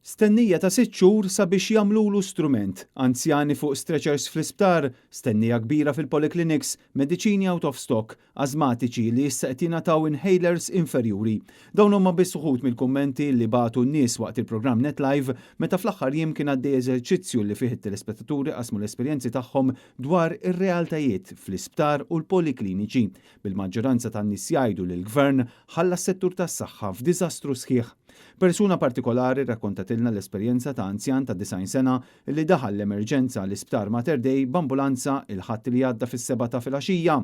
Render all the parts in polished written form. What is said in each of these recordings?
Stennija ta' 6 xhur sabiex jagħmlulu strument, anzjani fuq stretchers fl-isptar, stennija kbira fil-polyclinics, mediċini out of stock, ażmatiċi li issa qed jingħataw inhalers inferjuri. Dawn huma biss uħud mill-kummenti li bagħtu n-nies waqt il-programm Net Live meta fl-aħħar jiem kien għaddej eżerċizzju li fih it-telespettaturi qasmu l-esperjenzi tagħhom dwar ir-realtajiet fl-isptar u l-polikliniċi, bil-maġġoranza tan-nies jgħidu li l-Gvern ħalla s-settur tas-saħħa f'diżastru sħiħ. Persuna partikolari rrakkontatilna l-esperjenza ta' anzjan ta' 90 sena li daħal l-emerġenza l-Isptar Mater Dei b'ambulanza il-Ħadd li għadda fis-7 ta' filgħaxija.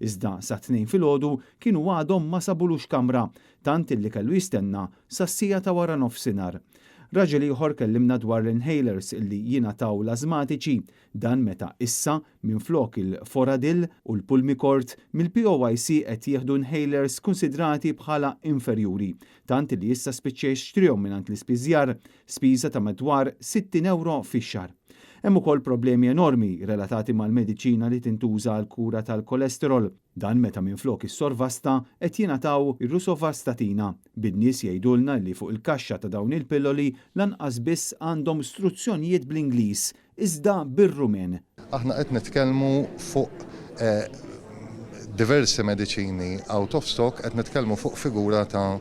Iżda sat-2 filgħodu kienu għadhom ma sabulux kamra, tant illi kellu jistenna sas-siegħa ta' wara nofsinhar. Raġel ieħor kellimna dwar l-inhalers illi jingħataw l-ażmatiċi, dan meta issa minflok il-Foradil u l-Pulmicort mill-POYC qed jieħdu inhalers konsidrati bħala inferjuri, tant li issa spiċċa jixtrihom mingħand l-ispiżjar, spiża ta' madwar 60 euro fix-xahar. Hemm ukoll problemi enormi relatati mal-mediċina li tintuża għal kura tal-kolesterol. Dan meta minflok is-Sorvasta qed jingħataw ir-Rosuvastatina, bin-nies jgħidulna li fuq il-kaxxa ta' dawn il-pilloli lanqas biss għandhom struzzjonijiet bl-Ingliż, iżda bir-Rumen. Aħna qed nitkellmu fuq diversi mediċini out of stock, qed nitkellmu fuq figura ta'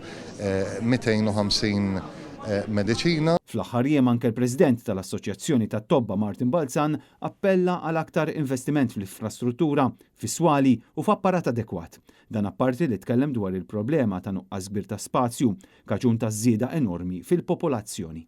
250 mediċina. Fl-aħħar jiem anke l-President tal-Assoċjazzjoni tat-Tobba Martin Balzan appella għal aktar investiment fl-infrastruttura, fis-swali u f'apparat adekwat. Dan apparti li tkellem dwar il-problema ta' nuqqas kbir ta' spazju, kaġun ta' żieda enormi fil-popolazzjoni.